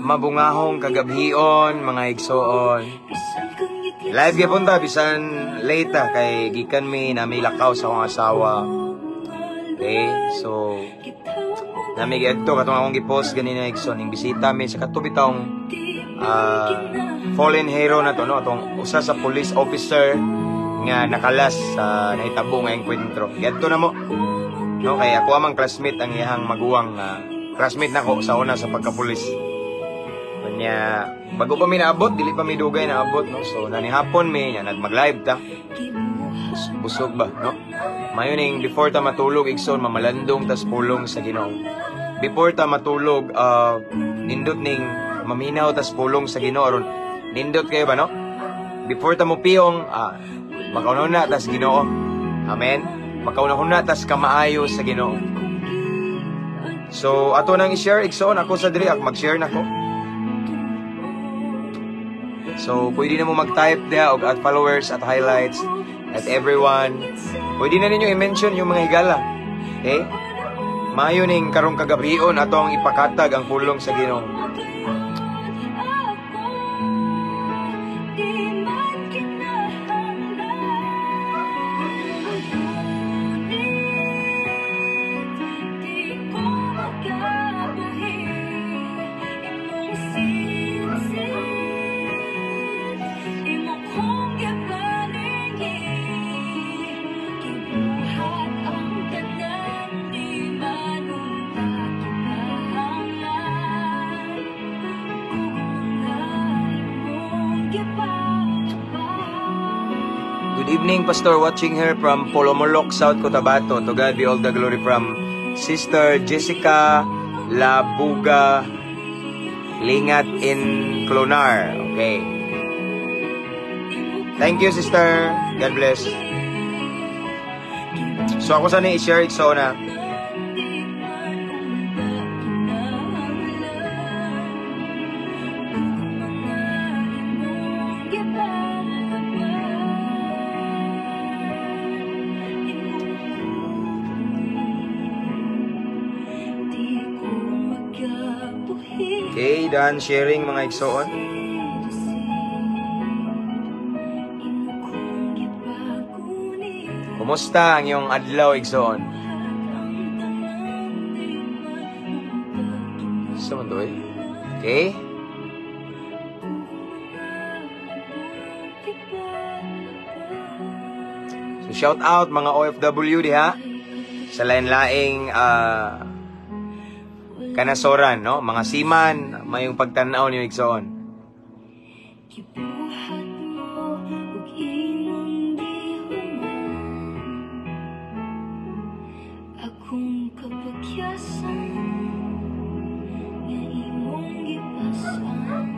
Mabungahong kagabhion, mga igsoon. Live gyapon ta bisan late ta kay gikan mi nami lakaw sa akong asawa. Okay, so nami giadto katong akong gi-post ganina, igsoon, ning bisita mi sa kato bitawng fallen hero na to, no, atong usa sa police officer nga nakalas sa nahitabo nga engkwentro. Giadto na mo, no, kay ako amang classmate ang iyahang maguwang, classmate nako sa una sa pagkapulis. Kanya bago pa mi naabot, dili pa mi dugay naabot, no. So nanihapon mi nya nagmag-live ta. Busog ba, no? Mayo ning before ta matulog, igsoon, mamalandong tas pulong sa Ginoo. Before ta matulog, nindot ning maminaw tas pulong sa Ginoo aron nindot kayo ba, no? Before ta mupiyong, makauna tas Ginoo. Amen. Makauna tas kamaayo sa Ginoo. So ato nang i-share, igsoon, ako sa diri, ako mag-share nako. So pwede na mo mag-type diha og @followers, @highlights, @everyone. Pwede na ninyo i-mention yung mga higala. Okay? Mayo ning karong kagabion atong ipakatag ang pulong sa Ginoo. Di man kinahanglan. Ngunit di ko makabuhi imong sinsir, imo kong gipalingi. Gibuhat ang tanan, di man unta kinahanglan. Kung imong gipalaban. Good evening, Pastor. Watching here from Polomolok, South Cotabato. To God be all the glory, from Sister Jessica Labuga Lingat in Clonar. Okay. Thank you, Sister. God bless. So ako sana i-share so na Di man unta kinahanglan kung mga imong gipalaban. Di ko makabuhi. Okay, done sharing, mga igsoon. Imo kong gipagunit. Kumusta ang iyong adlaw, igsoon? Ang tanan, di man unta Sa man to, eh? Okay? Kung mga imong gipalaban. So shout out mga OFW diha sa lain-laing kanasoran, no? Mga seaman, mayong pagtan-aw niyo, igsoon. Gibuhat mo ug imong gihuman akong kapakyasan nga imong gipasan.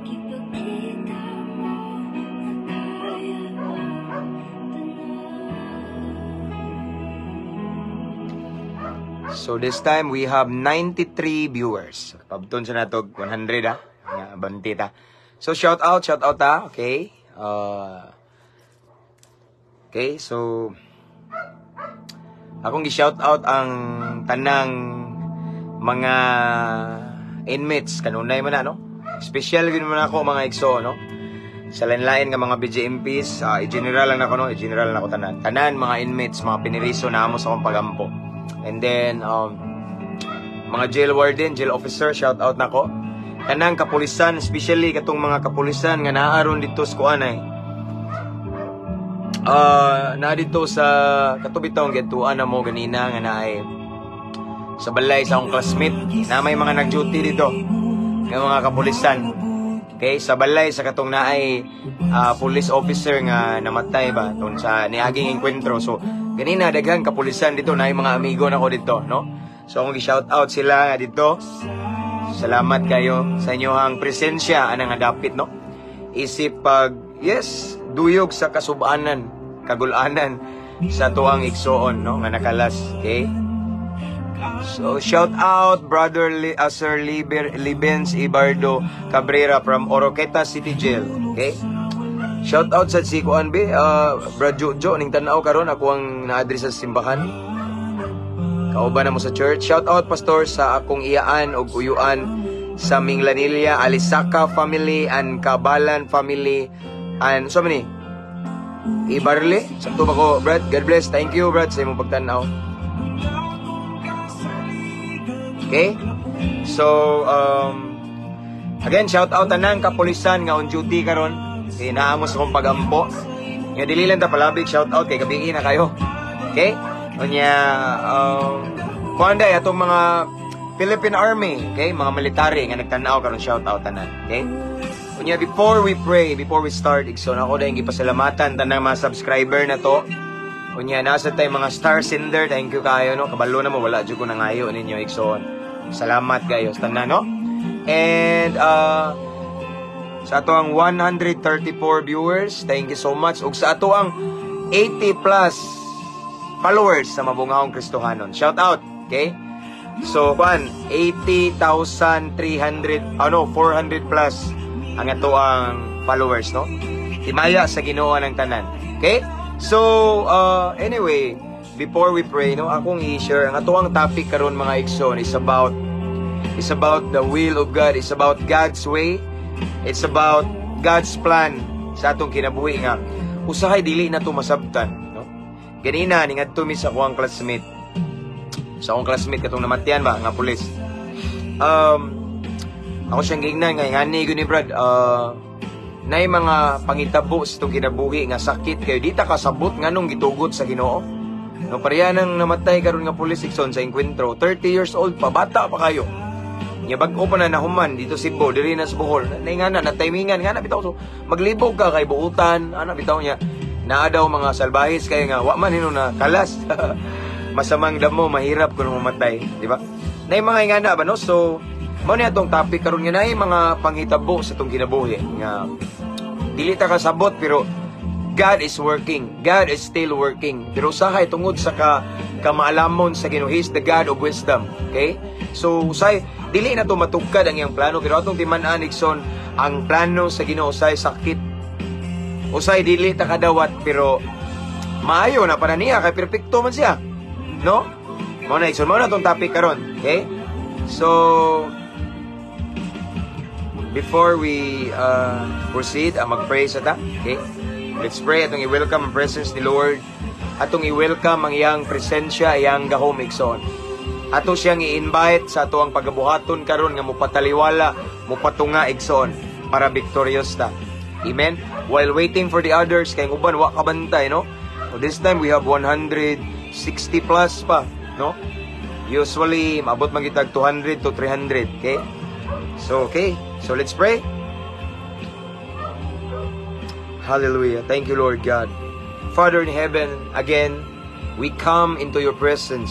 Gipakita mo nga kaya ang tanan. So this time we have 93 viewers. Pabton sa natog 100 ah. Nga banti ta. So shout out ta, okay? Okay, so akong gi-shout out ang tanang mga inmates kanunay man na, no. Special gyud man ako, mga igsoon, no. Sa lain-lain nga mga BJMPs, i-general lang nako, no, i-general lang ako tanan. Tanan mga inmates, mga piniriso na amo sa akong pagampo. And then mga jail warden, jail officer, shout out nako. Tanang kapulisan, especially katong mga kapulisan nga naaron dito sa kuanay. Na dito sa kato bitawng gituan na mo ganina nga naay sa balay sa akong classmate na may mga nag-duty dito nga mga kapulisan. Okay, sa balay sa katong naay police officer nga namatay ba tun sa niaging enkwentro. So ganina daghan kapulisan dito, naay mga amigo nako dito, no? So akong gi-shout out sila nga dito. Salamat kayo sa inyohang presensya anang nga dapit, no. Isip pag yes, duyog sa kasubanan, kagulanan sa tuang igsoon, no, nga nakalas, okay? So shout out Brother Sir Libens Ibardo Cabrera from Oroqueta City Jail, okay? Shout out sa si Kuan be, Brad Jojo ning tan-aw karon ako ang na-address sa simbahan. Kauban na mo sa church. Shout out, Pastor, sa akong iyaan og uyuan sa Minglanilla, Alisaka family and Kabalan family and so many. Ibarle, sakto ba ko, Brad? God bless. Thank you, Brad, sa imong pagtanaw. Okay? So, again, shout out tanang kapulisan nga on duty karon. Okay, naamo sa akong pagampo. Nga dili lang ta palabig shout out kay gabii na kayo. Okay? Unya, kuan day atong mga Philippine Army, okay? Mga military nga nagtan-aw karon, shout out tanan. Okay? Unya, before we pray, before we start, igsoon, ako dayong gipasalamatan tanang mga subscriber na to. Unya, nasa tay mga star sender, thank you kayo, no? Kabalo na mo, wala jud ko nangayo ninyo, igsoon. Salamat kayo sa tanan, no? And sa ato ang 134 viewers, thank you so much. Ug sa ato ang 80 plus followers sa Mabungahong Kristohanon. Shout out, okay? So, kuan, 80,300, ano, 400 plus ang ato ang followers, no? Himaya sa Ginoo ng tanan. Okay? So, anyway, before we pray, no, akong i-share ang ato ang topic karon, mga igsoon, is about the will of God, is about God's way, it's about God's plan sa atong kinabuhi nga usahay dili na to masabtan, no? Ganina ningadto mi sa akong classmate. Sa akong classmate katong namatyan ba nga pulis. Ako siyang giingnan nga ngani gyud ni Brad, nay mga pangitabo sa itong kinabuhi nga sakit kayo, di ta kasabot nganong gitugot sa Ginoo. No, pareha nang namatay karon nga pulis, igsoon, sa Encuentro, 30 years old pa, bata pa kayo. Nya bag-o pa na nahuman dito Cebu, diri na sa Bohol. Naingana na timingan nga na bitaw, so maglibog ka kay buutan, ana bitaw niya. Naa daw mga salbahis kay nga wa man hino na kalas. Masamang damo, mahirap kung mamatay, di ba? Nay mga ingana ba, no? So mao ni atong topic karon nga nay mga panghitabo sa atong kinabuhi nga dili ta kasabot, pero God is working. God is still working. Pero usahay tungod sa kamaalamon sa Ginoo, He is the God of wisdom. Okay? So usahay dili na to matugkad ang iyang plano, pero atong timan-an, igsoon, ang plano sa Ginoo usahay sakit. Usahay dili ta kadawat, pero maayo na para niya kay perpekto man siya. No? Mao na, igsoon, mao na tong topic karon. Okay? So before we proceed, mag-pray sa ta. Okay? Let's pray. Atong i-welcome ang presence ni Lord. Atong i-welcome ang iyang presensya, iyang gahom, igsoon. Ato siyang i-invite sa ato ang pagabuhaton karon nga mopataliwala, mopatunga, igsoon, para victorious ta. Amen. While waiting for the others, kay ang uban wa kabantay, no? So this time we have 160 plus pa, no? Usually maabot man kitag 200 to 300, okay? So okay. So let's pray. Hallelujah. Thank you, Lord God. Father in heaven, again, we come into your presence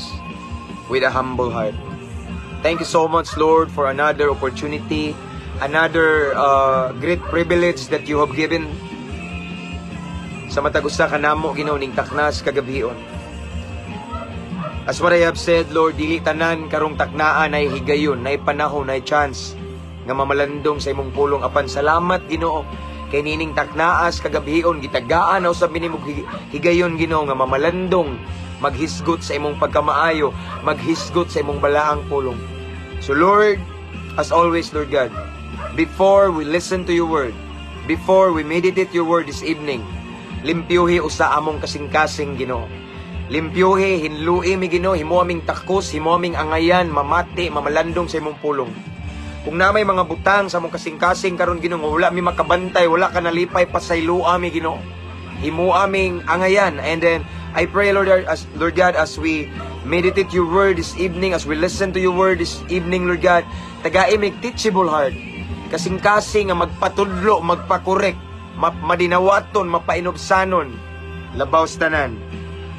with a humble heart. Thank you so much, Lord, for another opportunity, another great privilege that you have given sa matag usa kanamo, Ginoo, ning taknas kagabion. As what I have said, Lord, dili tanan karong taknaan ay higayon, nay panahon, nay chance nga mamalandong sa imong pulong, apan salamat, Ginoo, kay nining taknaas kagabion gitagaan na usab minimog higayon, Ginoo, nga mamalandong, maghisgot sa imong pagkamaayo, maghisgot sa imong balaang pulong. So Lord, as always, Lord God, before we listen to your word, before we meditate your word this evening, limpyuhi usa among kasing-kasing, Ginoo. Limpyuhi, hinlui mi, Ginoo, himo aming takos, himo aming angayan, mamati, mamalandong sa imong pulong. Kung na may mga butang sa among kasing-kasing karon, Ginoo, nga wala mi makabantay, wala ka nalipay, pasayloa mi, Ginoo. Himo aming angayan. And then I pray, Lord, as Lord God, as we meditate your word this evening, as we listen to your word this evening, Lord God, tagai mig teachable heart. Kasing-kasing nga magpatudlo, magpakorek, madinawaton, mapainubsanon, labaw sa tanan.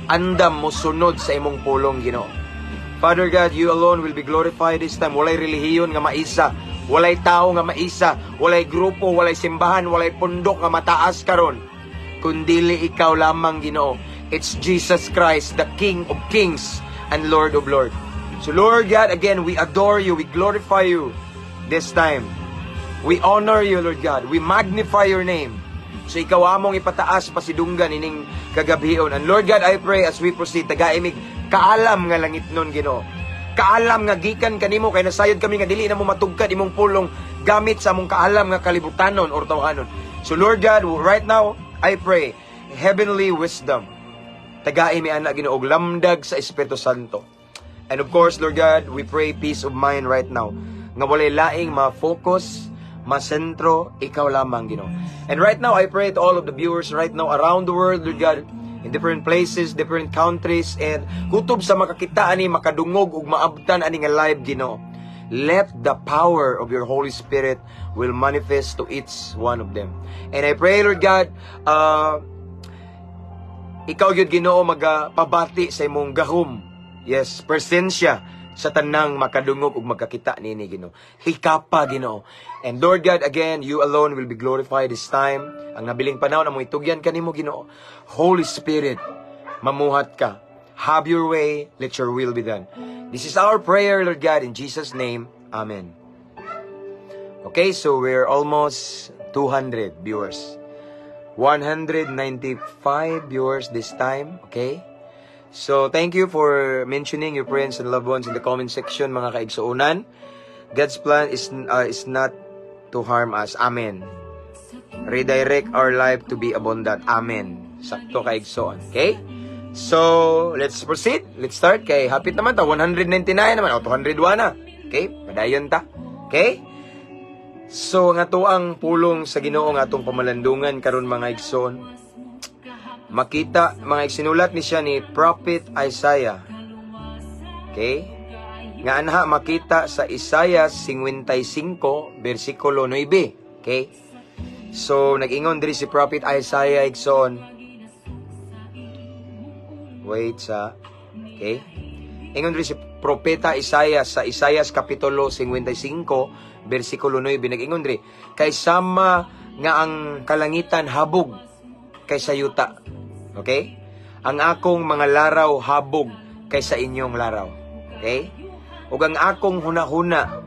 Andam mo sunod sa imong pulong, Ginoo. Father God, you alone will be glorified this time. Walay relihiyon nga maisa, walay tao nga maisa, walay grupo, walay simbahan, walay pundok nga mataas karon kundili ikaw lamang, Ginoo. It's Jesus Christ, the King of Kings and Lord of Lords. So Lord God, again, we adore you, we glorify you this time. We honor you, Lord God. We magnify your name. So ikaw among ipataas, pasidunggan ining kagabion. And Lord God, I pray as we proceed, tagai mig Kaalam nga langit nun, Ginoo. Kaalam nga gikan kanimo kay nasayod kami nga dili na mo matugkad imong pulong gamit sa among kaalam nga kalibutanon or tawhanon. So Lord God, right now, I pray, heavenly wisdom. Tagai mi ana, Ginoo, og lamdag sa Espiritu Santo. And of course, Lord God, we pray peace of mind right now. Nga walay laing ma-focus, ma-sentro, ikaw lamang, Ginoo. And right now, I pray to all of the viewers right now around the world, Lord God, in different places, different countries, and kutob sa makakita ani, makadungog ug maabtan ani nga live, Ginoo. Let the power of your Holy Spirit will manifest to each one of them. And I pray, Lord God, ikaw gyud, Ginoo, magapabati sa imong gahom. Yes, presensya sa tanang makadungog ug magkakita nini, Ginoo. Hikapa, Ginoo. And Lord God, again, you alone will be glorified this time. Ang nabiling panahon among itugyan kanimo, Ginoo. Holy Spirit, mamuhat ka. Have your way, let your will be done. This is our prayer, Lord God, in Jesus' name. Amen. Okay, so we're almost 200 viewers. 195 viewers this time, okay? So, thank you for mentioning your friends and loved ones in the comment section, mga kaigsuunan. God's plan is not to harm us. Amen. Redirect our life to be abundant. Amen. Sakto, kaigsoon. Okay? So, let's proceed. Let's start. Kay hapit naman ta. 199 naman. O, 201 na. Okay? Padayon ta. Okay? So, nga to ang pulong sa Ginoo nga atong pamalandungan karon, mga igsoon. Makita, mga sinulat ni siya ni Prophet Isaiah. Okay? Nga anha makita sa Isaiah 55 bersikulo 9. Okay? So, nag-ingon diri si Prophet Isaiah, igsoon. Wait sa. Okay? Ingon diri si Propeta Isaiah sa Isaiah kapitulo 55 bersikulo 9, nag-ingon diri, kay sama nga ang kalangitan habog kaysa yuta. Okay? Ang akong mga laraw habog kaysa inyong laraw. Okay? Ug ang akong hunahuna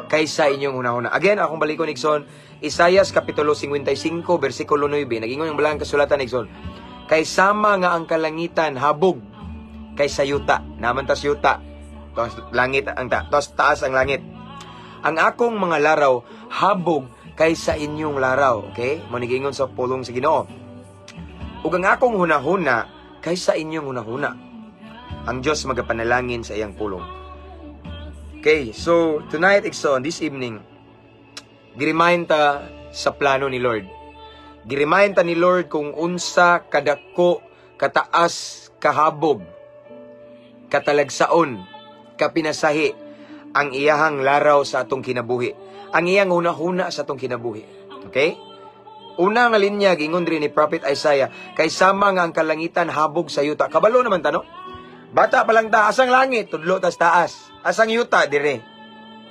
kaysa inyong hunahuna. Again, akong balikon, igsoon, Isaias kapitulo 55 bersikulo 9. Nag-ingon yung balang kasulatan, igsoon. Kay sama nga ang kalangitan habog kaysa yuta. Naman tas yuta. Tos langit ang ta. Tos taas ang langit. Ang akong mga laraw habog kaysa inyong laraw. Okay? Mao ingon sa pulong sa Ginoo. Ug ang akong hunahuna kaysa inyong hunahuna. Ang Diyos magapanalangin sa iyang pulong. Okay, so tonight, igsoon, this evening, giremind ta sa plano ni Lord. Giremind ta ni Lord kung unsa kadako, kataas, kahabog, katalagsaon, kapinasahi ang iyahang laraw sa atong kinabuhi. Ang iyang hunahuna sa atong kinabuhi. Okay? Una nga linya, gingon diri ni Prophet Isaiah, kay sama nga ang kalangitan habog sa yuta. Kabalo naman ta, no? Bata pa lang ta, asang langit, tudlo tas taas. Asang yuta, dire.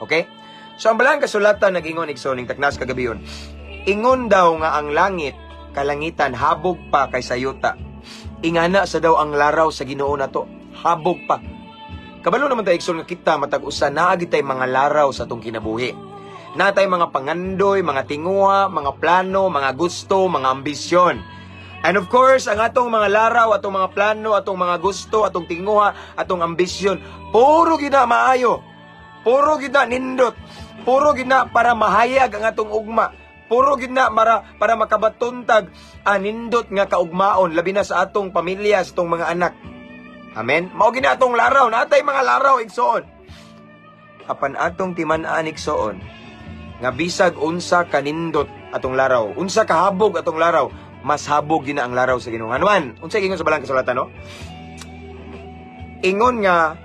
Okay? So, ang balang kasulatan nag-ingon, igsoon, ning taknas kagabion. Ingon daw nga ang langit, kalangitan, habog pa kaysa yuta. Ingana sa daw ang laraw sa Ginoo nato, habog pa. Kabalo naman tayo, igsoon, nga kita matag usa naa tay mga laraw sa atong kinabuhi. Natay mga pangandoy, mga tinguha, mga plano, mga gusto, mga ambisyon. And of course, ang atong mga laraw, atong mga plano, atong mga gusto, atong tinguha, atong ambisyon, puro gina maayo. Puro gina nindot. Puro gina para mahayag ang atong ugma. Puro gina para makabatuntag anindot nga kaugmaon labi na sa atong pamilya, sa atong mga anak. Amen. Mao gina atong laraw, natay mga laraw, igsoon. Apan atong timan-an, igsoon, nga bisag unsa kanindot atong laraw, unsa kahabog atong laraw, mas habog gina ang laraw sa Ginoo. Anuman, unsa ingon sa balang kasulatan, no? Ingon nga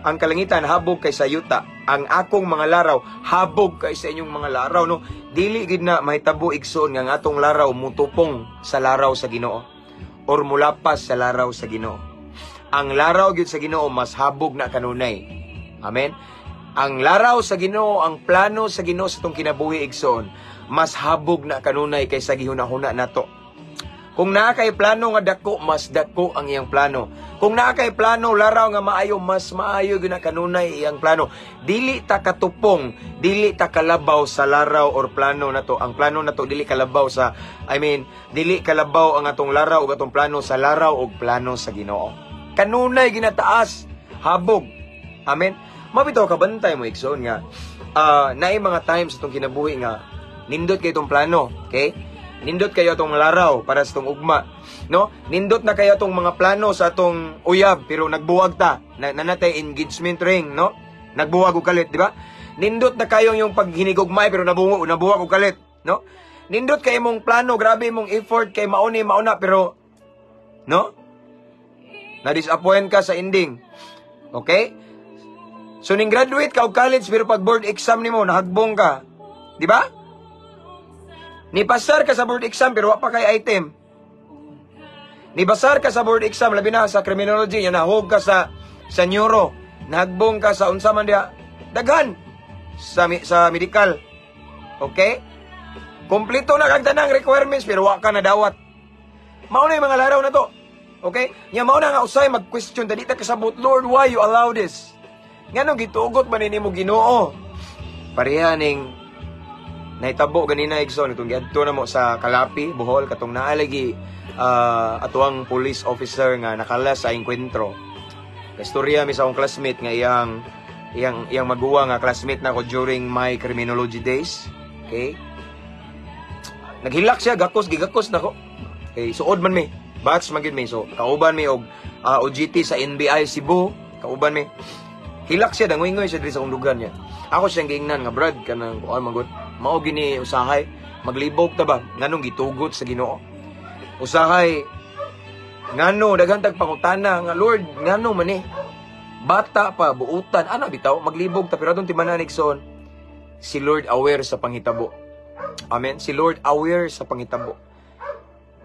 ang kalangitan habog kaysa yuta, ang akong mga laraw habog kaysa inyong mga laraw, no? Dili gid na mahitabo, igsoon, nga ang atong laraw mutupong sa laraw sa Ginoo or mulapas sa laraw sa Ginoo. Ang laraw gyud sa Ginoo mas habog na kanunay. Amen. Ang laraw sa Ginoo, ang plano sa Ginoo sa atong kinabuhi, igsoon, mas habog na kanunay kaysa gihuna-huna nato. Kung naa kay plano nga dako, mas dako ang iyang plano. Kung naa kay plano laraw nga maayo, mas maayo gyud na kanunay iyang plano. Dili ta katupong, dili ta kalabaw sa laraw or plano nato. Ang plano nato dili kalabaw sa, I mean, dili kalabaw ang atong laraw ug atong plano sa laraw ug plano sa Ginoo. Kanunay ginataas, habog. Amen. Mao bitaw, kabantay mo, igsoon, nga naay mga times sa atong kinabuhi nga nindot kay itong plano, okay? Nindot kayo atong laraw para sa atong ugma, no? Nindot na kayo atong mga plano sa atong uyab pero nagbuwag ta. Na nanatay engagement ring, no? Nagbuwag og kalit, di ba? Nindot na kayo yung paghinigugmay pero nabuwag og kalit, no? Nindot kay imong plano, grabe imong effort kay mauni mauna pero, no? Na-disappoint ka sa ending. Okay? So ning graduate ka og college pero pag board exam nimo nahagbong ka. Di ba? Nipasar ka sa board exam pero wa pa kay item. Nibasar ka sa board exam, labi na sa criminology, yan, nahog ka sa neuro, nahagbong ka sa unsa man diha. Daghan sa medical. Okay? Kompleto na kag tanang requirements pero wa ka nadawat. Mao na yung mga laraw na to. Okay? Nya mao na nga usay mag-question ta, di ta kasabot, "Lord, why you allow this? Nganong gitugot man nimo, Ginoo?" Pareha ning nahitabo ganina, igsoon, itong giadto na mo sa Kalapi, Bohol, katong naa lagi atuang police officer nga nakalas sa engkwentro. Kastorya mi sa akong classmate nga iyang maguwang nga classmate nako during my criminology days. Okay? Naghilak siya, gakos, gigakos nako. Okay, suod man mi. Batch man gyud mi. So, kauban mi og OJT sa NBI Cebu, kauban mi. Hilak siya, dangoy-ngoy siya diri sa akong lugar niya. Ako siyang giingnan nga, "Brad, kanang kuan man gud. Mao gini usahay, maglibog ta ba nganong gitugot sa Ginoo. Usahay ngano daghan tag pangutana nga, 'Lord, ngano man ni? Bata pa, buutan ana bitaw, maglibog ta.'" Pero atong timanan, igsoon, si Lord aware sa panghitabo. Amen. Si Lord aware sa panghitabo.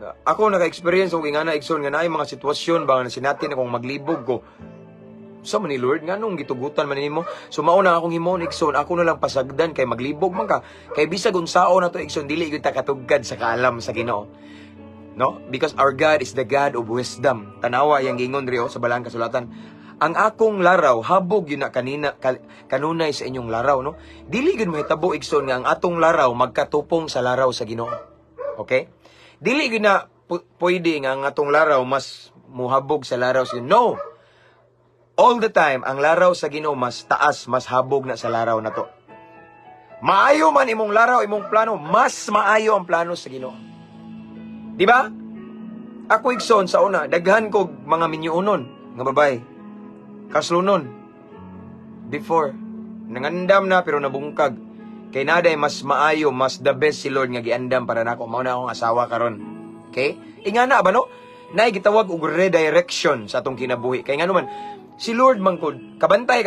Ako naka-experience og ingana, igsoon, nga naay mga sitwasyon ba nga sinati na kung maglibog ko. Sa man ni Lord, nganong gitugutan man nimo? So mao na akong himuon, igsoon, ako na lang pasagdan kay maglibog man ka. Kay bisag unsaon na to, igsoon, dili gyud ta katugkad sa kaalam sa Ginoo. No? Because our God is the God of wisdom. Tanawa yang gingon diri oh, sa balang kasulatan. "Ang akong laraw habog yun na kanina kanunay sa inyong laraw," no? Dili gyud mahitabo, igsoon, nga ang atong laraw magkatupong sa laraw sa Ginoo. Okay? Dili gyud na pwede nga ang atong laraw mas muhabog sa laraw sa Ginoo. No. All the time, ang laraw sa Ginoo mas taas, mas habog na sa laraw na to. Maayo man imong laraw, imong plano, mas maayo ang plano sa Ginoo. Di ba? Ako, igsoon, sa una, daghan ko mga minyuonon nga babae. Kaslunon. Before, nangandam na pero nabungkag. Kay naday mas maayo, mas the best si Lord nga giandam para nako. Mao na akong asawa karon. Okay? Ingana ba, no? Naay gitawag og redirection sa atong kinabuhi. Kay ngano man si Lord man kod, kabantay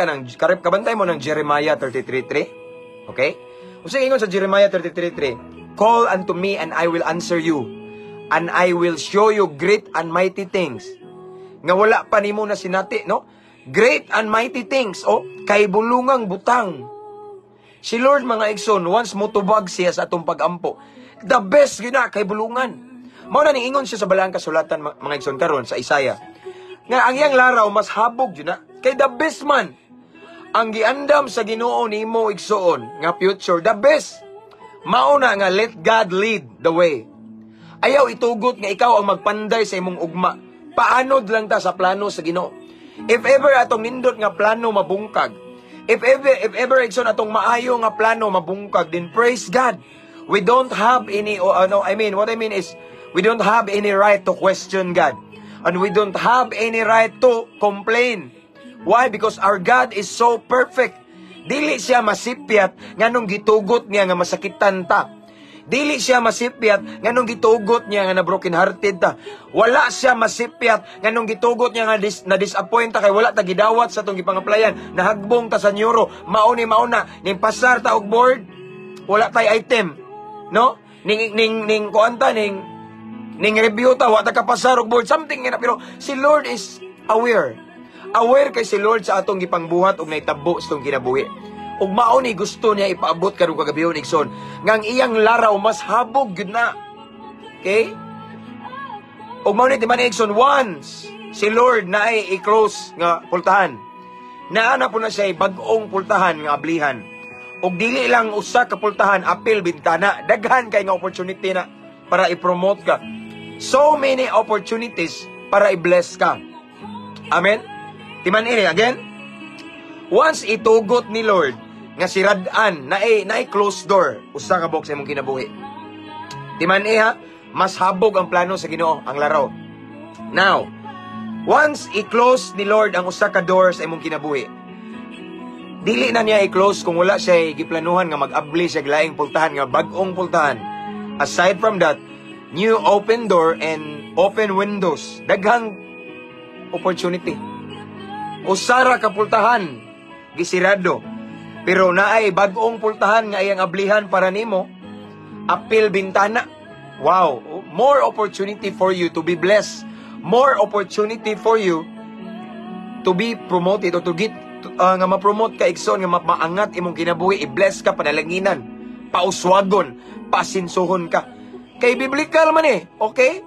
mo ng Jeremiah 33:3. Okay? Unsay ingon sa Jeremiah 33:3? "Call unto me and I will answer you and I will show you great and mighty things." Nga wala pa nimo na sinati, no? Great and mighty things, oh, kay bulungang butang. Si Lord, mga igsoon, once motubag siya sa atong pagampo, the best gina kay bulungan. Mao na ning ingon siya sa balaan kasulatan, mga igsoon, karon sa Isaiah. Nga ang iyang laraw mas habog yun na kay the best man. Ang giandam sa Ginoo nimo, igsoon, nga future, the best. Mao na nga let God lead the way. Ayaw itugot nga ikaw ang magpanday sa imong ugma. Paanod lang ta sa plano sa Ginoo. If ever atong nindot nga plano mabungkag, if ever, igsoon, atong maayo nga plano mabungkag, then praise God. We don't have any, oh, ano, I mean, what I mean is, we don't have any right to question God. And we don't have any right to complain. Why? Because our God is so perfect. Dili siya masipyat nganong gitugot niya nga masakitan ta. Dili siya masipyat nganong gitugot niya nga na broken hearted ta. Wala siya masipyat nganong gitugot niya nga na disappoint ta kay wala ta gidawat sa atong gipangaplayan. Nahagbong ta sa neuro, mao ni mao na ning pasar ta og board, wala tay item. No? Ning kuan ta, ning review ta, wa ta kapasar og board, something nga na, pero si Lord is aware. Aware kay si Lord sa atong gipangbuhat og naitabo sa atong kinabuhi. Ug mao ni gusto niya ipaabot karong kagabihon, igsoon, nga ang iyang laraw mas habog gyud na. Okay? Ug mao ni timan, igsoon, once si Lord naay i-close nga pultahan. Naa na po na siya bag-ong pultahan nga ablihan. Ug dili lang usa ka pultahan apil bintana, daghan kay nga opportunity na para i-promote ka. So many opportunities para i-bless ka. Amen? Timan ini, again, once itugot ni Lord nga siradan, naay closed door, usa ka buok sa imong kinabuhi. Timan ha, mas habog ang plano sa Ginoo, ang laraw. Now, once i-close ni Lord ang usa ka door sa imong kinabuhi, dili na niya i-close kung wala siya giplanuhan nga mag-abli siya laing pultahan, nga bag-ong pultahan. Aside from that, new open door and open windows. Daghang opportunity. Usara ka pultahan, gisirado. Pero naay bag-ong pultahan nga iyang ablihan para nimo, apil bintana. Wow, more opportunity for you to be blessed. More opportunity for you to be promoted or to get nga ma-promote ka, igsoon, nga maangat imong kinabuhi, i-bless ka, panalanginan, pauswagon, pasinsuhon ka. Kay biblical man eh, okay?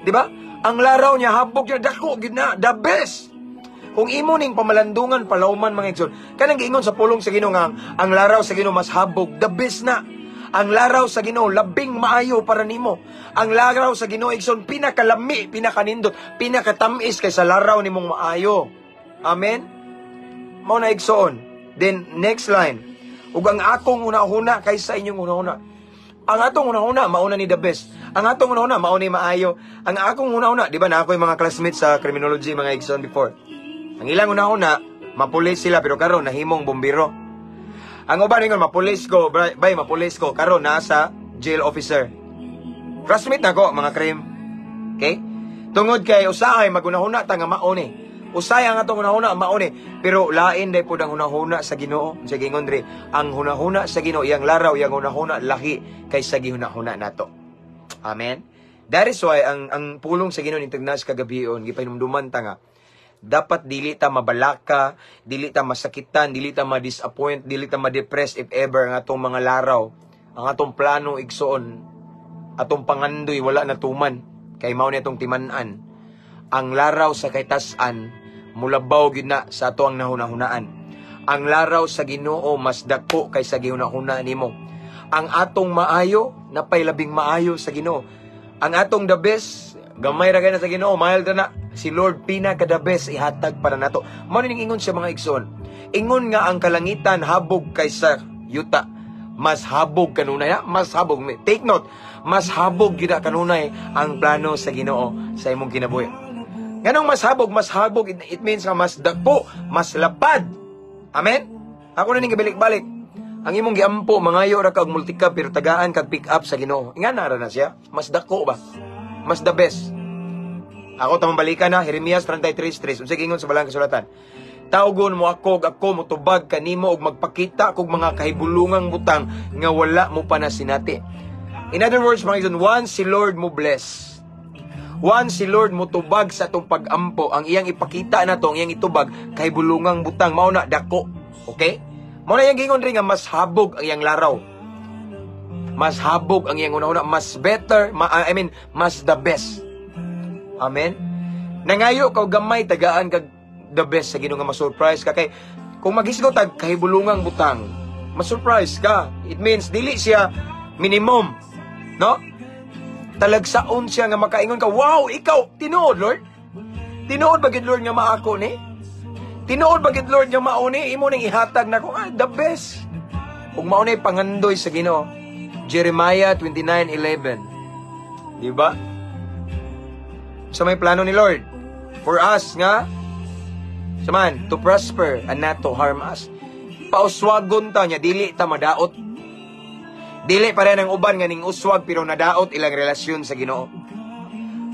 Di ba? Ang laraw niya habog niya, dako gid na, the best. Kung imo ning pamalandungan palawman, mga igsoon, kanang giingon sa pulong sa Ginoo nga ang laraw sa Ginoo mas habog, the best na. Ang laraw sa Ginoo labing maayo para nimo. Ang laraw sa Ginoo, igsoon, pinakalami, pinakanindot, pinakatamis kaysa laraw nimong maayo. Amen. Mao na, igsoon. Then next line. Ug ang akong hunahuna kaysa inyong hunahuna. Ang atong hunahuna mauna ni the best. Ang atong hunahuna mao ni maayo. Ang akong hunahuna, di ba na ako yung mga classmates sa criminology, mga igsoon, before. Ang ilang hunahuna, mapulis sila, pero karon nahimong bombero. Ang uban ingon mapulis ko, bay, mapulis ko, karon nasa jail officer. Classmate na ko mga crime. Okay? Tungod kay usahay magunahuna ta nga mao ni. Usahay ang atong hunahuna mao ni, pero lain day pud ang hunahuna sa Ginoo. Sa gingon diri, ang hunahuna sa Ginoo, iyang laraw, iyang hunahuna lahi kaysa gihunahuna nato. Amen. That is why ang pulong sa Ginoo ni Tignas kagabion gipahinumduman ta nga dapat dili ta mabalaka, dili ta masakitan, dili ta ma-disappoint, dili ta ma-depress if ever ang atong mga laraw, ang atong plano, igsoon, atong pangandoy wala natuman kay mao ni atong timan-an. Ang laraw sa kaytas-an mulabaw gyud na sa ato ang nahunahunaan. Ang laraw sa Ginoo mas dako kaysa gihunahuna nimo. Ang atong maayo napay labing maayo sa Ginoo. Ang atong the best gamay ra kay na sa Ginoo, mahal na si Lord, pinaka the best ihatag para nato. Mao ning ingon siya, mga igsoon. Ingon nga ang kalangitan habog kaysa yuta. Mas habog kanunay ha? Mas habog. Take note, mas habog gyud kanunay ang plano sa Ginoo sa imong kinabuhi. Nganong mas habog? Mas habog, it means nga mas dako, mas lapad. Amen? Ako na ning gibalik-balik. Ang imong giampo, mangayo ra kag multicab, pero tagaan kag pick up sa Ginoo. Nga nara na siya, mas dako ba? Mas the best. Ako tamang balikan na, Jeremias 33:3. Unsay giingon sa balang kasulatan? Tawgon mo ako, ug ako motubag kanimo ug magpakita kog mga kahibulungang butang nga wala mo pa nasinati. In other words, mga igsoon, once si Lord mo bless, once si Lord mo tubag sa atong pag-ampo, ang iyang ipakita na to, ang iyang itubag, kahibulungang butang, mao na dako. Okay? Mao na iyang gingon rin nga mas habog ang iyang laraw. Mas habog ang iyang una-una, mas better, I mean, mas the best. Amen? Nangayo ka og gamay, tagaan kag the best sa Ginoo nga ma-surprise ka kay kung maghisgot tag kahibulungang butang, ma-surprise ka. It means dili siya minimum, no? Talagsaon siya nga makaingon ka, "Wow, ikaw, tinuod, Lord? Tinuod ba gid, Lord, nga maako ni? Tinuod ba gid, Lord, nga mao ni? Imo ning ihatag nako, ah, the best." Ug mao ni pangandoy sa Ginoo. Jeremiah 29:11. Di ba? Sa may plano ni Lord for us nga saman to prosper and not to harm us. Pauswagon ta niya, dili ta madaot. Dili pa rin ang uban nga ning uswag pero nadaot ilang relasyon sa Ginoo.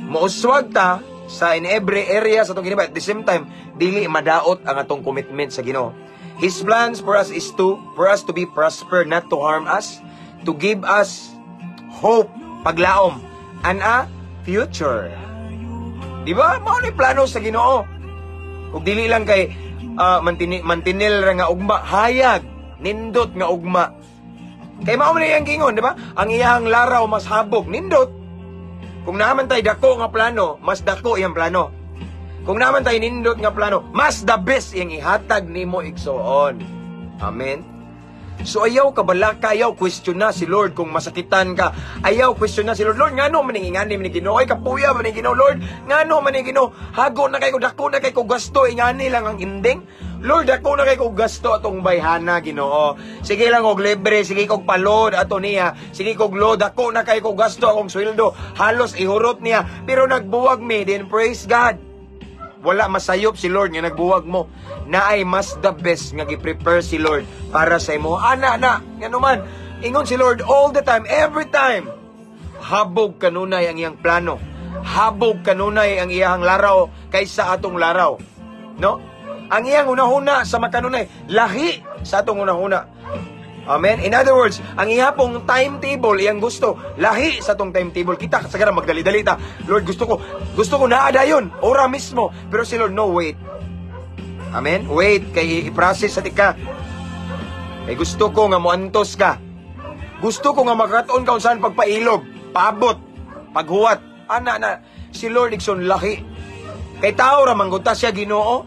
Mouswag ta sa in every area sa atong kinabuhi. At the same time, dili madaot ang atong commitment sa Ginoo. His plans for us is to for us to be prosper, not to harm us, to give us hope, paglaom, and a future. Di ba? Mao ni plano sa Ginoo. Ug dili lang kay mantinil ra nga ugma, hayag, nindot nga ugma. Kay mao man iyang gingon, di ba? Ang iyang laraw mas habog, nindot. Kung naa man tay dako nga plano, mas dako iyang plano. Kung naa man tay nindot nga plano, mas the best iyang ihatag nimo, igsoon. Amen. So ayaw ka balaka, ayaw question na si Lord kung masakitan ka. Ayaw question na si Lord. "Lord, ngano man ingani man ni Ginoo? Ay, kapuya man ni Ginoo, Lord. Ngano man ni Ginoo? Hago na kay ko, dako na kay ko gasto, ingani lang ang ending. Lord, dako na kay ko gasto atong bayhana, Ginoo. Sige lang og libre, sige kog palod ato niya. Sige kog load, dako na kay ko gasto akong sweldo. Halos ihurot niya." Pero nagbuwag mi, then praise God. Wala masayop si Lord nga nagbuwag mo. Naay mas the best nga gi-prepare si Lord para sa imo. Ana na, ngano man, ingon si Lord all the time, every time. Habog kanunay ang iyang plano. Habog kanunay ang iyang laraw kaysa atong laraw. No? Ang iyang hunahuna sa makanunay, lahi sa atong hunahuna. Amen? In other words, ang iya pong timetable, iyang gusto, lahi sa atong timetable. Kita, sagara magdali-dali ta. "Lord, gusto ko naa dayon, ora mismo." Pero si Lord, "No, wait." Amen? "Wait, kay i-process sa tika. Kay gusto ko nga moantos ka. Gusto ko nga makatuon ka unsahan pagpailog, paabot, paghuwat." Ana na, si Lord, igsoon, lahi. Kay tao ra man gud ta, siya Ginoo.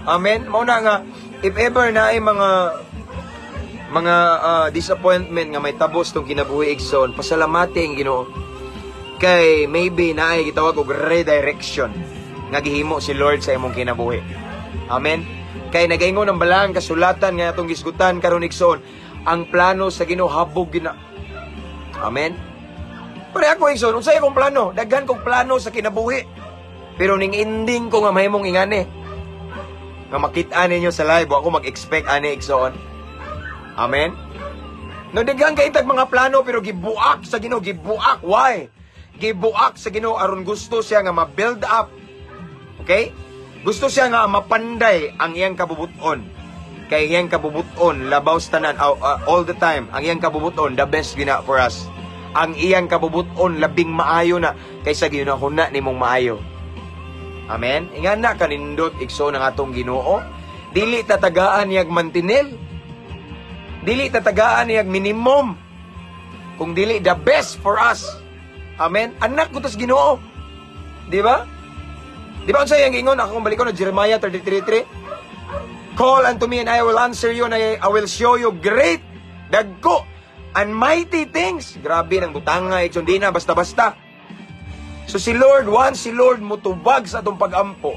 Amen? Mao na nga, if ever na ay mga disappointment nga may tabos tong kinabuhi, igsoon, pasalamati ang Ginoo. Kay maybe naay gitawag og redirection nga gihimo si Lord sa imong kinabuhi. Amen. Kay nagaingon ang balaang kasulatan nga atong gisgutan karon, igsoon, ang plano sa Ginoo habog gina. Amen. Pero ako, igsoon, unsay akong plano? Daghan kong plano sa kinabuhi. Pero ning ending ko nga mahimong ingani. Nga makita ninyo sa live, wa ako mag-expect ani, igsoon. Amen. No, daghan kay tag mga plano pero gibuak sa Ginoo, gibuak. Why? Gibuak sa Ginoo aron gusto siya nga ma-build up. Okay? Gusto siya nga mapanday ang iyang kabubuton. Kay iyang kabubuton labaw sa tanan, all the time. Ang iyang kabubuton the best gina for us. Ang iyang kabubuton labing maayo na kaysa ginahuna nimong maayo. Amen. Ingana kanindot, igsoon, ang atong Ginoo. Dili tatagaan niyag mantinil. Dili tatagaan niyag minimum. Kung dili the best for us. Amen. Anak ko tas Ginoo. Di ba? Di ba unsay ang ingon ako kung balikon na Jeremiah 33:3? "Call unto me and I will answer you and I will show you great, dagko and mighty things." Grabe ng butanga, igsoon, di na basta-basta. So si Lord, once si Lord mutubag sa atong pagampo,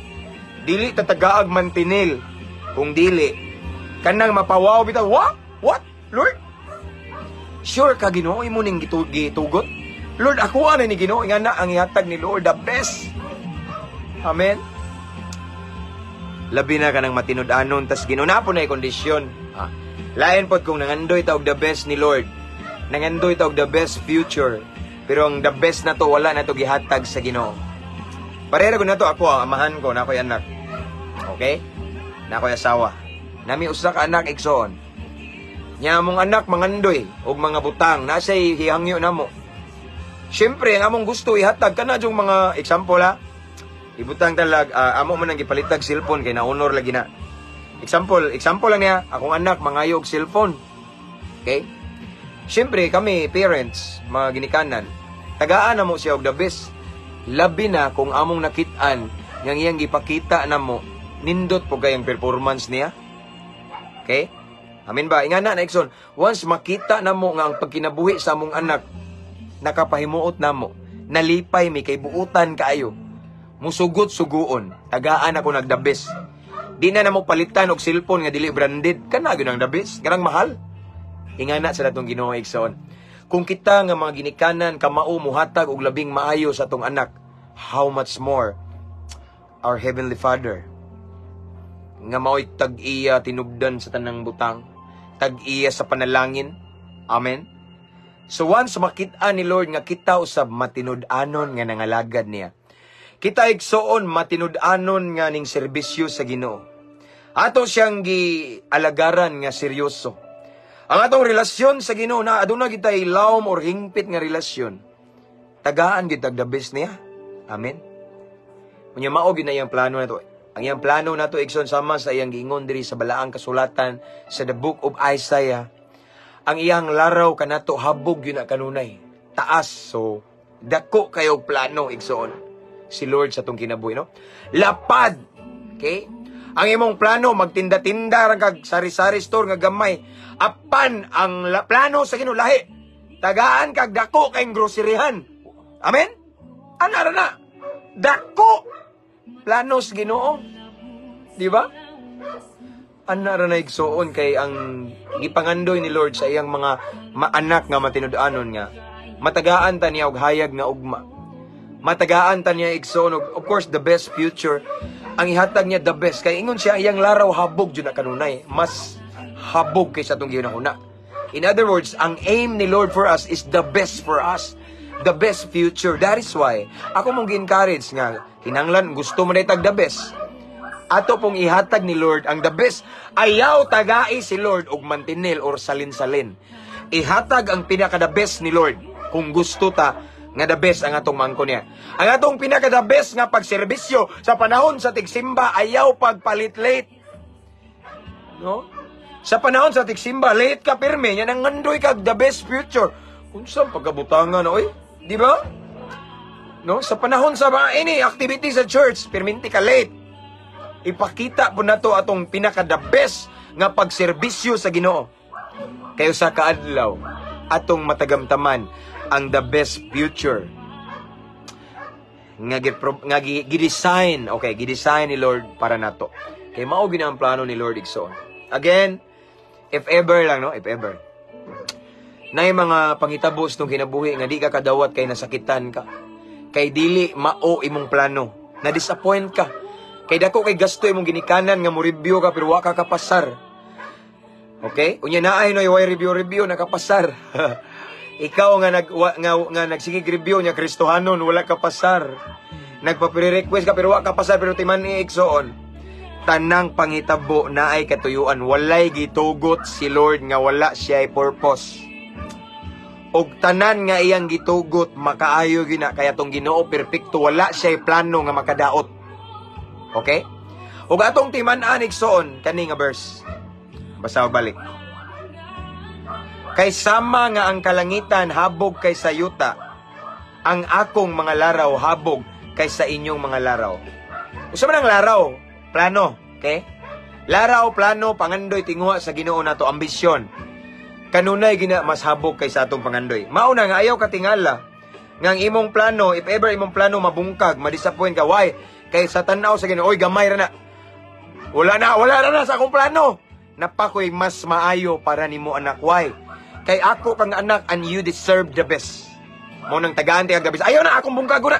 dili tatagaag mantinil. Kung dili, kanang mapawaw bitaw, "What? What? Lord? Sure ka, Ginoo, imo ning gitugot? Lord, ako ana ni Ginoo." Nga na ang ihatag ni Lord, the best. Amen. Labi na kanang matinud-anon tas Ginoo na po na kondisyon. Ah, lain pod kung nangandoy ta og the best ni Lord. Nangandoy ta og the best future. Pero ang the best na to wala na to gihatag sa Ginoo. Pareha ko na to ako, ang amahan ko, na ako'y anak. Okay? Na ako'y asawa. Nami usa ka anak, igsoon. Nya among anak mangandoy og mga butang na siya'y hihangyo namo. Siyempre, ang among gusto ihatag kana yung mga example ha. Ibutang talag amo man ang gipalitag cellphone kay naunor lagi na. Example, example lang niya, akong anak mangayo og cellphone. Okay? Siyempre, kami parents, mga ginikanan, tagaan na mo siya og the best. Labi na kung among nakit-an nga iyang gipakita namo, nindot po kayang performance niya. Okay? Amen ba? Ingana na, igsoon, once makita namo nga ang pagkinabuhi sa among anak, nakapahimuot namo, nalipay mi kay buutan kaayo. Musugot suguon, tagaan ako nag the best. Di na namo palitan og cellphone nga dili branded, kana gyud ang the best, kanang mahal. Ingana sa natong Ginoo, igsoon. Kung kita nga mga ginikanan kamao muhatag og labing maayo sa atong anak, how much more our heavenly Father nga mao'y tag-iya tinubdan sa tanang butang, tag-iya sa panalangin. Amen. So once makita ni Lord nga kita usab matinud-anon nga nangalagad niya. Kita, igsoon, matinud-anon nga ning serbisyo sa Ginoo. Ato siyang gialagaran nga seryoso. Ang atong relasyon sa Ginoo na aduna kitay lawom or hingpit nga relasyon. Tagaan gid tag the best niya. Amen. Unya mao gyud na iyang plano nato. Ang iyang plano nato, igsoon, sama sa iyang giingon diri sa balaang kasulatan sa the book of Isaiah. Ang iyang laraw kanato habog yun na kanunay. Taas, so dako kayo plano, igsoon, si Lord sa atong kinabuhi, no? Lapad. Okay? Ang imong plano magtinda-tinda ra kag sari-sari store nga gamay. Apan ang plano sa Ginoo lahi. Tagaan kag dako kay groceryhan. Amen? Ana ra na. Dako plano sa Ginoo. Di ba? Ana ra na, igsuon, kay ang gipangandoy ni Lord sa iyang mga maanak nga matinud-anon nga matagaan ta niya og hayag nga ugma. Matagaan ta niya, igsuon, og of course the best future. Ang ihatag niya, the best, kay ingon siya, iyang laraw habog jud na kanunay. Mas habog kaysa atong gihuna-huna. In other words, ang aim ni Lord for us is the best for us. The best future. That is why ako mong gi-encourage nga kinahanglan gusto mo na itag the best. Ato pong ihatag ni Lord ang the best. Ayaw tagai si Lord og mantinil or salin-salin. Ihatag ang pinaka the best ni Lord kung gusto ta nga the best ang atong mangko niya. Ang atong pinaka the best nga pagserbisyo sa panahon sa tigsimba, ayaw pagpalit late. No? Sa panahon sa tigsimba, late ka pirmi, yan ang ngandoy kag the best future. Unsa pagkabutangan, oy? Di ba? No? Sa panahon sa mga ini activity sa church, pirminti ka late. Ipakita po nato atong pinaka the best nga pagserbisyo sa Ginoo. Kayo sa kaadlaw atong matagamtaman ang the best future nga gi-design, okay, gi-design ni Lord para nato. Kay mao gina ang plano ni Lord, igsoon. Again, if ever lang, no, if ever nay mga panghitabo sa kinabuhi nga di ka kadawat kay nasakitan ka. Kay dili mao imong plano. Na disappoint ka. Kay dako kay gasto imong ginikanan nga mo review ka pero wa ka kapasar. Okay? Unya naay no way review review nakapasar. Ikaw nga nag wa, nga, nga nagsigig review niya Kristohanon, wala ka pasar. Nagpa-request ka pero wa ka pasar, pero timan ni, igsoon. Tanang panghitabo naay katuyuan, walay gitugot si Lord nga wala siya purpose. Og tanan nga iyang gitugot makaayo gina, kaya tong Ginoo perpekto, wala siya plano nga makadaot. Okay? Ug atong timan-an, igsoon, kani nga verse. Basa og balik. Kay sama nga ang kalangitan habog kaysa yuta, ang akong mga laraw habog kaysa inyong mga laraw. Usa man ang laraw? Plano, okay? Laraw, plano, pangandoy, tinguha sa Ginoo nato, ambisyon. Kanunay gina mas habog kaysa atong pangandoy. Mao na nga ayaw katingala nga ang imong plano, if ever imong plano mabungkag, madisappoint ka. Why? Kay sa tan-aw sa Ginoo, oy, gamay ra na. Wala na, wala ra na sa akong plano. Napakoy mas maayo para nimo, anak. Why? Kay ako kang anak and you deserve the best. Mao nang tagaan ti kag the best. Ayaw na akong bungkago na.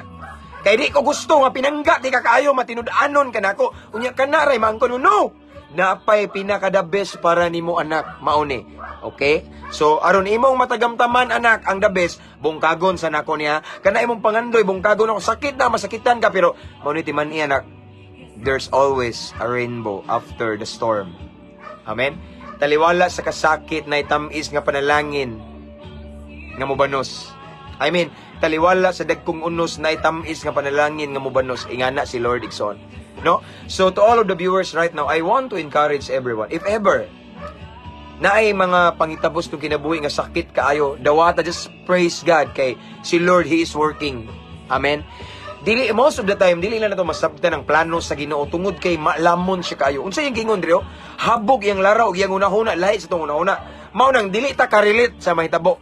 Kay di ko gusto nga pinangga ti ka kaayo, matinud-anon ka nako. Unya ka na ray maangkon, no. Napay pinaka the best para nimo, anak, mauni. Okay? So aron imong matagamtaman, anak, ang the best, bungkagon sa nako niya. Kana imong pangandoy bungkagon ako, sakit na masakitan ka, pero mao ni timan anak. There's always a rainbow after the storm. Amen. Taliwala sa kasakit na itamis nga panalangin nga mobanos. I mean, taliwala sa dagkong unos na itamis nga panalangin nga mobanos. Ingana si Lord, igsoon. No? So to all of the viewers right now, I want to encourage everyone. If ever naay mga pangitabos tong kinabuhi nga sakit kaayo, dawata, just praise God kay si Lord, He is working. Amen. Dili most of the time dili na nato masabtan ang plano sa Ginoo tungod kay maalamon siya kaayo. Unsa iyang gingon diri? Habog iyang laraw ug iyang hunahuna lahi sa atong hunahuna. Mao nang dili ta ka-relate sa mahitabo.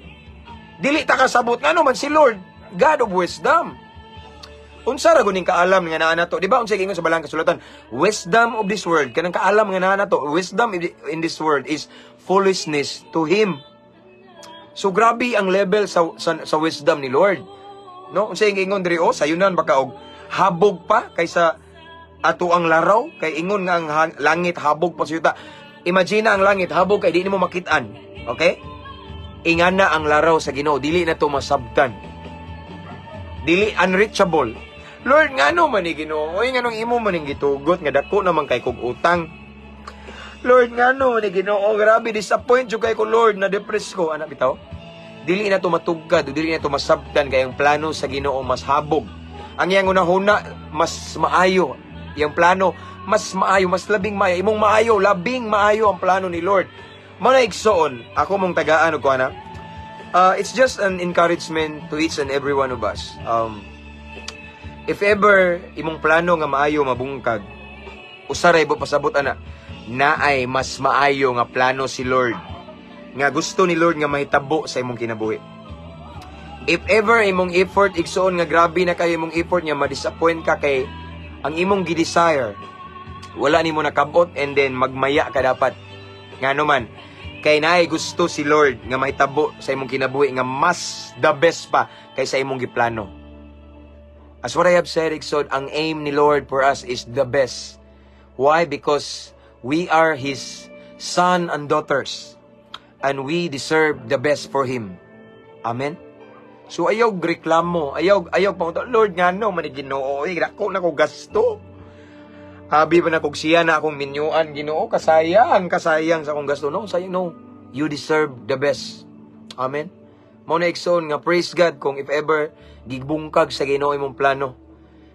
Dili ta kasabot ngano man si Lord, God of wisdom. Unsa ra guning kaalam nga naa nato? Di ba unsa gingon sa balang kasulatan? Wisdom of this world, kanang kaalam nga naa nato, wisdom in this world is foolishness to him. So grabe ang level sa wisdom ni Lord. No? Unsa ingon diri, oh, sayunan baka og habog pa kaysa ato ang laraw, kay ingon nga ang langit habog pa sa yuta. Imagine ang langit habog kay di nimo makit-an. Okay? Ingana ang laraw sa Ginoo, dili na to masabtan. Dili unreachable. Lord, ngano man ni Ginoo? Oy, nganong imo man ning gitugot nga dako naman kay kog utang? Lord, ngano man ni Ginoo? Grabe, disappoint jud kay ko, Lord, na depress ko. Anak bitaw. Dili na to matugkad, dili na to masabtan kay ang plano sa Ginoo mas habog. Ang iyang hunahuna mas maayo. Iyang plano mas maayo, mas labing maayo. Imong maayo, labing maayo ang plano ni Lord. Mga igsoon, ako mong tagaan og kuana. It's just an encouragement to each and every one of us. If ever imong plano nga maayo mabungkag, Usa ra pasabot ana, naay mas maayo nga plano si Lord nga gusto ni Lord nga mahitabo sa imong kinabuhi. If ever imong effort, igsuon, nga grabe na kayo imong effort nga ma-disappoint ka kay ang imong gi-desire wala nimo nakabot, and then magmaya ka dapat. Ngano man? Kay naay gusto si Lord nga mahitabo sa imong kinabuhi nga mas the best pa kaysa imong giplano. As what I have said, igsoon, ang aim ni Lord for us is the best. Why? Because we are His son and daughters and we deserve the best for Him. Amen? So ayaw reklamo, ayaw panguta, "Lord, ngano man ni, Ginoo, eh, dako na ko gasto. Abi pa na kog siya na akong minyuan, Ginoo, kasayang, kasayang sa akong gasto." No, sayang no. You deserve the best. Amen. Mao na, igsoon, nga praise God kung if ever gibungkag sa Ginoo imong plano.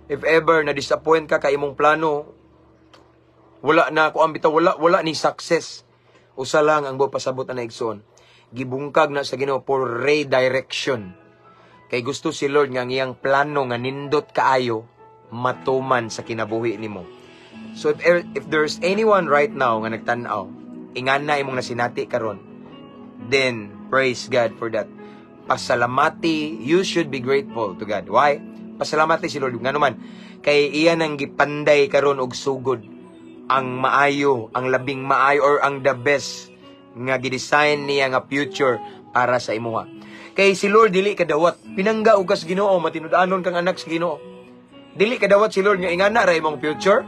If ever na disappoint ka kay imong plano wala na ko bitaw, wala ni success. Usa lang ang buot pasabot na, igsoon. Gibungkag na sa Ginoo for redirection. Kay gusto si Lord nga ang iyang plano nga nindot kaayo matuman sa kinabuhi nimo. So if there's anyone right now nga nagtan-aw, ingana imong nasinati karon, then praise God for that. Pasalamati, you should be grateful to God. Why? Pasalamati si Lord. Ngano man? Kay iya nang gipanday karon og sugod ang maayo, ang labing maayo or ang the best nga gidesign niya nga future para sa imuha. Kay si Lord dili kadawat. Pinangga og kas Ginoo, matinud-anon kang anak sa Ginoo. Dili kadawat si Lord nga ingana ra imong future.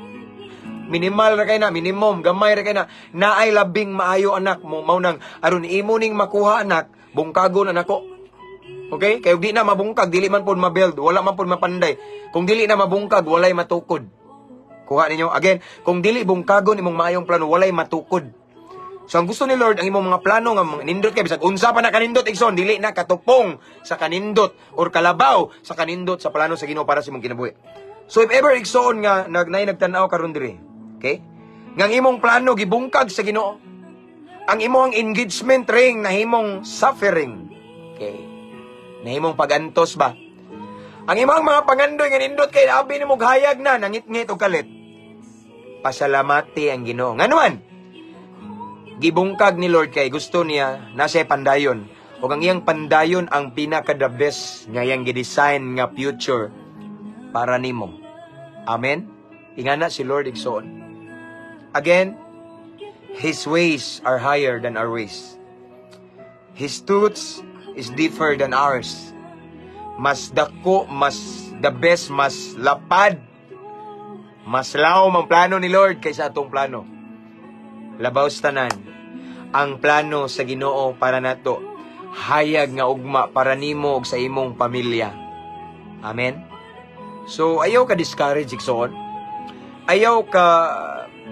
Minimal ra kay na, minimum, gamay ra kay na. Naay labing maayo, anak mo, mao nang aron imo ning makuha, anak, bungkagon na nako. Okay? Kay di na mabungkag, dili man pud mabuild, wala man pud mapanday. Kung dili na mabungkag, walay matukod. Kuha ninyo? Again, kung dili bungkagon imong maayong plano, walay matukod. So ang gusto ni Lord, ang imong mga plano nga mga nindot kay bisag unsa pa na kanindot, igsoon, dili na katupong sa kanindot or kalabaw sa kanindot sa plano sa Ginoo para sa imong kinabuhi. So if ever, igsoon, nga naay nagtan-aw karon diri, okay? Nga ang imong plano gibungkag sa Ginoo. Ang imong engagement ring nahimong suffering. Okay? Nahimong pagantos ba? Ang imong mga pangandoy nga nindot kay abi nimo hayag na nangitngit og kalit. Pasalamati ang Ginoo. Ngano man? Gibungkag ni Lord kay gusto niya na siya pandayon. Ug ang iyang pandayon ang pinaka the best nga iyang gidesign nga future para nimo. Amen. Ingana si Lord, igsoon. Again, His ways are higher than our ways. His truths is deeper than ours. Mas dako, mas the best, mas lapad, mas lawom ang plano ni Lord kaysa atong plano. Labaw sa tanan, ang plano sa Ginoo para nato, hayag nga ugma para nimo ug sa imong pamilya. Amen. So ayaw ka discourage, igsoon. Ayaw ka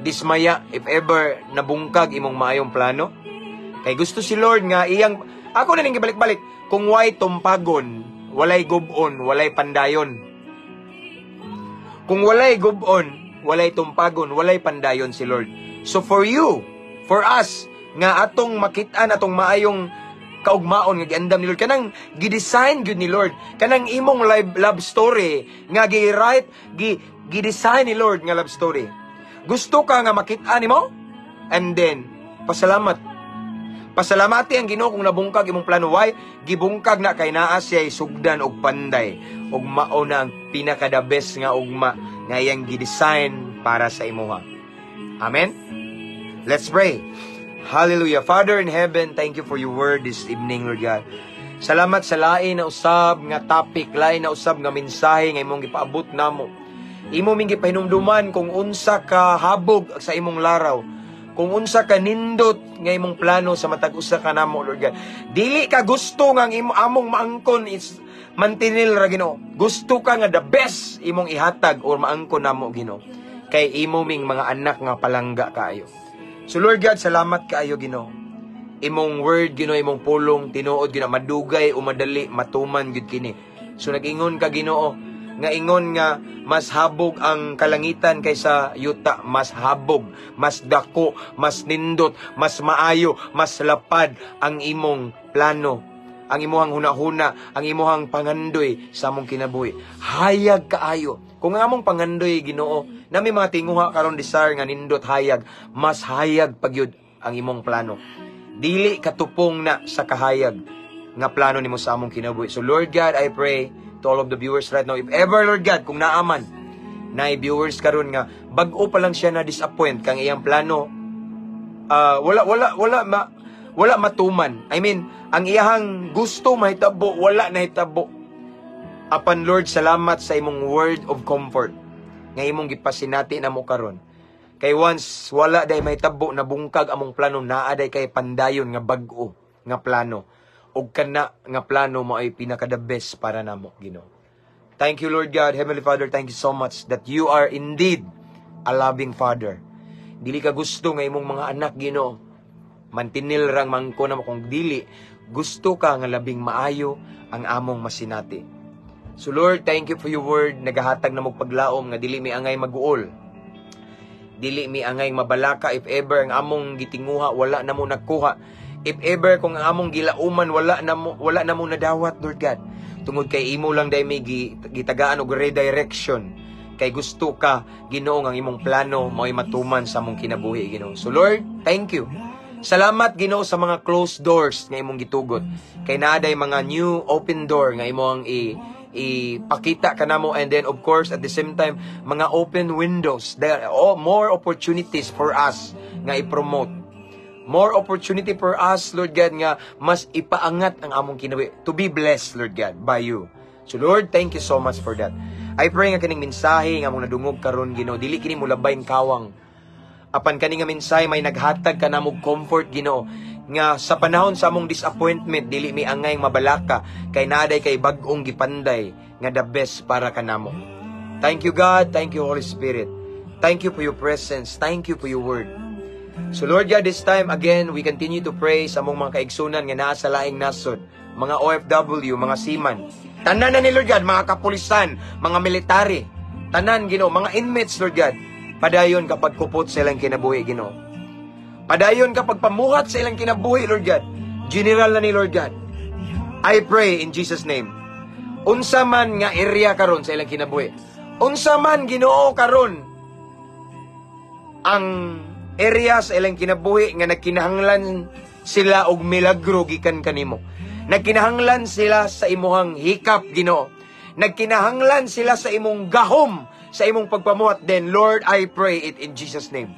dismaya if ever nabungkag imong maayong plano. Kay gusto si Lord nga iyang ako na ning gibalik-balik, kung way tumpagon, walay gubon, walay pandayon. Kung walay gubon, walay tumpagon, walay pandayon si Lord. So for you, for us, nga atong makit-an atong maayong kaugmaon nga giandam ni Lord, kanang gi-design gyud ni Lord, kanang imong live love story nga gi-write, gi gi-design ni Lord nga love story. Gusto ka nga makit-an nimo? And then pasalamat. Pasalamati ang Ginoo kung nabungkag imong plano. Why? Gibungkag na kay naa siya sugdan og panday ug mao na ang pinaka the best nga ugma nga iyang gi-design para sa imuha. Amen. Let's pray. Hallelujah. Father in heaven, thank you for your word this evening, Lord God. Salamat sa lain na usab nga topic, lain na usab nga mensahe nga imong gipaabot namo. Imo ming gipahinumduman kung unsa ka habog sa imong laraw, kung unsa ka nindot nga imong plano sa matag usa ka namo, Lord God. Dili ka gusto nga ang imo among maangkon is mantinil ra, Ginoo. Gusto ka nga the best imong ihatag or maangkon namo, Ginoo. Kay imo ming mga anak nga palangga kaayo. So Lord God, salamat kaayo, Ginoo. Imong word, Ginoo, imong pulong tinuod, Ginoo, madugay o madali matuman gyud kini. So nag-ingon ka, Ginoo, nga ingon nga mas habog ang kalangitan kaysa yuta, mas habog, mas dako, mas nindot, mas maayo, mas lapad ang imong plano. Ang imuhang hunahuna, ang imuhang pangandoy sa among kinabuhi. Hayag kaayo. Kung ang among pangandoy, Ginoo, na may mga tinguha karon, desire nga nindot hayag, mas hayag pagyud ang imong plano. Dili katupong na sa kahayag nga plano nimo sa among kinabuhi. So Lord God, I pray to all of the viewers right now, if ever, Lord God, kung naaman, na viewers karon nga bag-o pa lang siya na disappoint kang iyang plano wala matuman. I mean, ang iyahang gusto mahitabo, wala nahitabo. Apan Lord, salamat sa imong word of comfort nga imong gipasinati namo karon. Kay once wala day mahitabo, nabungkag among plano, naa day kay pandayon nga bag-o nga plano. Ug kana nga plano mo ay pinaka the best para namo, Ginoo. Thank you, Lord God. Heavenly Father, thank you so much that you are indeed a loving Father. Dili ka gusto nga imong mga anak, Ginoo, mantinil rang mangko na kung dili gusto ka nga labing maayo ang among masinati. So Lord, thank you for your word. Nagahatag na mo paglaom nga dili mi angay maguol. Dili mi angay mabalaka if ever ang among gitinguha wala na mo nagkuha. If ever kung ang among gilauman wala na mo nadawat, Lord God. Tungod kay imo lang day may gitagaan og redirection kay gusto ka, Ginoo, ang imong plano mao'y matuman sa among kinabuhi, Ginoo. So Lord, thank you. Salamat, Ginoo, sa mga closed doors nga imong gitugot. Kay naa day mga new open door nga imong ipakita kanamo and then of course at the same time mga open windows there, oh, more opportunities for us nga i-promote, more opportunity for us, Lord God, nga mas ipaangat ang among kinabuhi to be blessed, Lord God, by you. So Lord, thank you so much for that. I pray nga kining mensahe nga among nadungog karon, Ginoo, dili kini mulabay kawang. Apan kani nga mensahe may naghatag ka namo comfort, Ginoo, nga sa panahon sa among disappointment dili mi angay mabalaka kay naa day kay bag-ong gipanday nga the best para kanamo. Thank you, God, thank you, Holy Spirit. Thank you for your presence, thank you for your word. So Lord God, this time again we continue to pray sa among mga kaigsunan nga naa sa laing nasod, mga OFW, mga seaman. Tanan na ni, Lord God, mga kapulisan, mga military, tanan, Ginoo, mga inmates, Lord God. Padayon kapag kupot sa ilang kinabuhi, Ginoo. Padayon kapag pamuhat sa ilang kinabuhi, Lord God. General na ni, Lord God. I pray in Jesus' name. Unsa man nga area karon sa ilang kinabuhi. Unsa man, Ginoo, karon ang area sa ilang kinabuhi nga nagkinahanglan sila og milagro gikan kanimo. Nagkinahanglan sila sa imuhang hikap, Ginoo. Nagkinahanglan sila sa imong gahom, sa imong pagpamuhat. Then, Lord, I pray it in Jesus' name.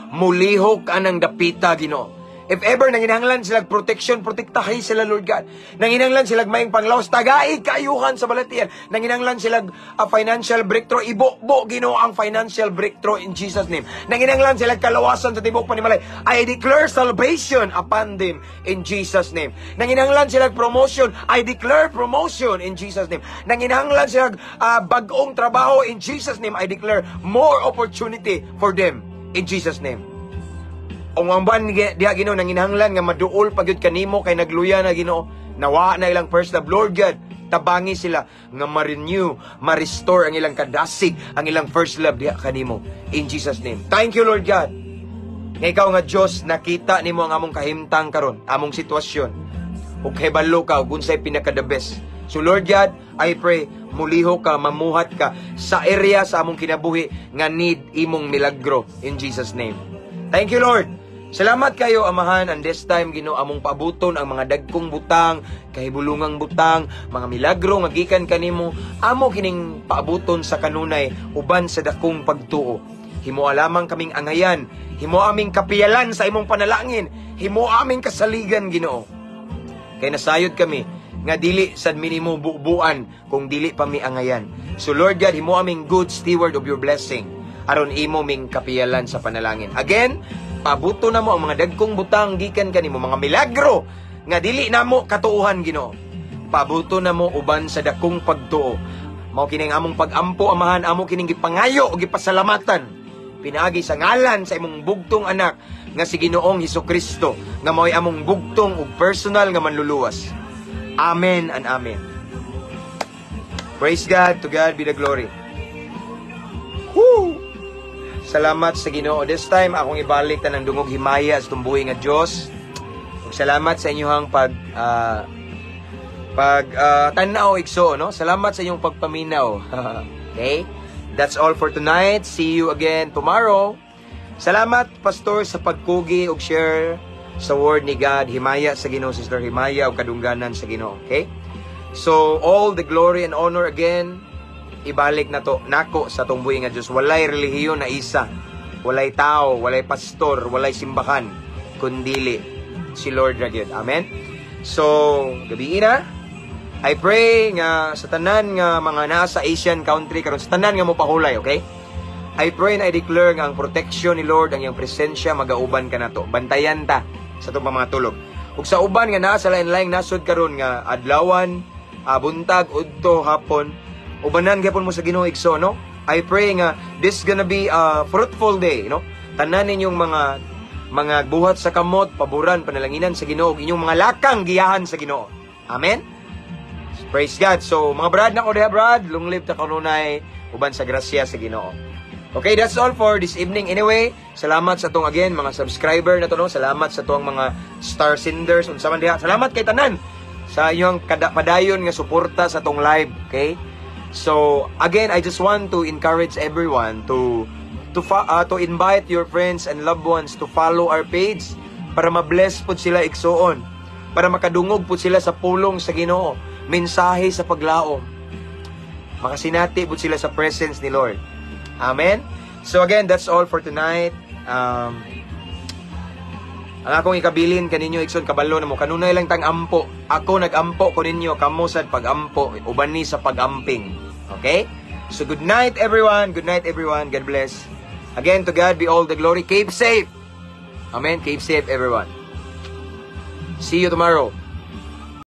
Mulihok anang dapita, Ginoo. If ever nanginahanglan sila protection, protektahi sila, Lord God. Nanginahanglan sila maayong panglawas, tagai kaayuhan sa balatian. Nanginahanglan sila financial breakthrough, ibo-bo, Ginoo, ang financial breakthrough in Jesus' name. Nanginahanglan sila kalawasan sa tibuok panimalay. I declare salvation upon them in Jesus' name. Nanginahanglan sila promotion, I declare promotion in Jesus' name. Nanginahanglan sila bag-ong trabaho, in Jesus' name, I declare more opportunity for them in Jesus' name. Kung ang ban diha, Ginoo, nanginahanglan nga maduol pagyud kanimo kay nagluya na, Ginoo, nawa na ilang first love, Lord God, tabangi sila nga ma-renew, ma-restore ang ilang kadasig, ang ilang first love diha kanimo in Jesus' name. Thank you, Lord God. Nga ikaw nga Dios, nakita nimo ang among kahimtang karon, among sitwasyon. Ug kahibalo ka ug unsay pinaka the best. So Lord God, I pray muliho ka, mamuhat ka sa area sa among kinabuhi nga need imong milagro in Jesus' name. Thank you, Lord. Salamat kayo, Amahan, and this time, Ginoo, among paabuton ang mga dagkong butang, kahibulungang butang, mga milagro nga gikan kanimo, amo kining paabuton sa kanunay uban sa dakong pagtuo. Himoa lamang kaming angayan, himo aming kapiyalan sa imong panalangin, himo aming kasaligan, Ginoo. Kay nasayod kami nga dili sad minimo bubuan kung dili pa mi angayan. So Lord God, himo aming good steward of your blessing aron imo ming kapiyalan sa panalangin. Again, paabuto na mo ang mga dagkong butang gikan kanimo, mga milagro nga dili namo katuohan, Ginoo. Paabuto na mo uban sa dakong pagtuo. Mao kini ang among pag-ampo, Amahan, amo kining gipangayo o gipasalamatan pinaagi sa ngalan sa imong bugtong anak nga si Ginoong Hesukristo nga mao'y among bugtong ug personal nga manluluwas. Amen and amen. Praise God, to God be the glory. Woo! Salamat sa Ginoo. This time akong ibalik tanang dungog himaya sa tumbuhi nga Dios. Ug salamat sa inyong pag Pag tanaw, igsoon, no? Salamat sa inyong pagpaminaw. Okay? That's all for tonight. See you again tomorrow. Salamat, Pastor, sa pagkugi ug share sa word ni God. Himaya sa Ginoo, Sister Himaya, ug kadungganan sa Ginoo. Okay? So, all the glory and honor again, ibalik na to nako sa atong buhi nga Diyos. Walay relihiyon na isa. Walay tao, walay pastor, walay simbahan, kundili si Lord ra gyud. Amen. So, gabi na. I pray nga sa tanan nga mga nasa Asian country karon, sa tanan nga mo pahulay, okay? I pray na I declare nga ang protection ni Lord, ang iyang presensya magauban ka nato. Bantayan ta sa atong mga tulog. Ug sa uban nga naa sa lain-laing nasod karon nga adlawan, buntag, udto, hapon, ubanan gyapon mo sa Ginoo, igsoon, no? I pray nga this gonna be a fruitful day, no? Tanan ninyong mga buhat sa kamot, paboran, panalanginan sa Ginoo, ug inyong mga lakang giyahan sa Ginoo. Amen. Praise God. So, mga brad na ko diha, brad, long live ta kanunay uban sa grasya sa Ginoo. Okay, that's all for this evening. Anyway, salamat sa atong again mga subscriber na to, no. Salamat sa atong mga star senders unsa man diha. Salamat kay tanan sa inyong kada padayon nga suporta sa atong live, okay? So, again, I just want to encourage everyone to invite your friends and loved ones to follow our page para ma-bless pud sila, igsuon, para makadungog pud sila sa pulong sa Ginoo, mensahe sa paglaom. Makasinati pud sila sa presence ni Lord. Amen. So again, that's all for tonight. Ang akong ikabilin kaninyo, igsoon, kabalo na mo kanunay lang tang ampo. Ako nagampo ko ninyo, kamo sad pagampo, uban ni sa pagamping. Okay? So good night, everyone. Good night, everyone. God bless. Again, to God be all the glory. Keep safe. Amen. Keep safe, everyone. See you tomorrow.